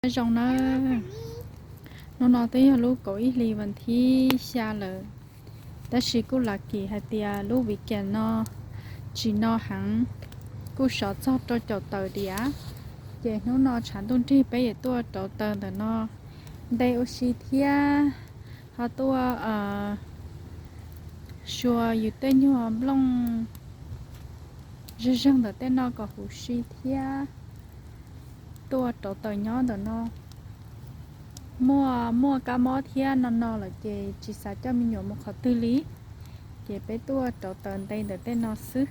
Nyob zoo nawb, hnub no twb yog lub kaum ib hlis vas thib xya lawm, tab sis kuj lam kim hais tias lub weekend no tsis no heev, kuj sov txog rau caum tawm diam. Ces hnub no tshav ntuj nrig peb yuav tuaj rauv taws ntawm no nte ua si thiab ho tuaj sua yus tej nyuag nplooj zeeg zeeg ntawm tej no kom huv si thiab tuaj rauv taws nyob ntawm no. Muaj muaj kab mob thiab no no lawm ces tsis xav coj me nyuam mus qhov twg li, ces peb tuaj rauv taws nte ntawm tej no xwb.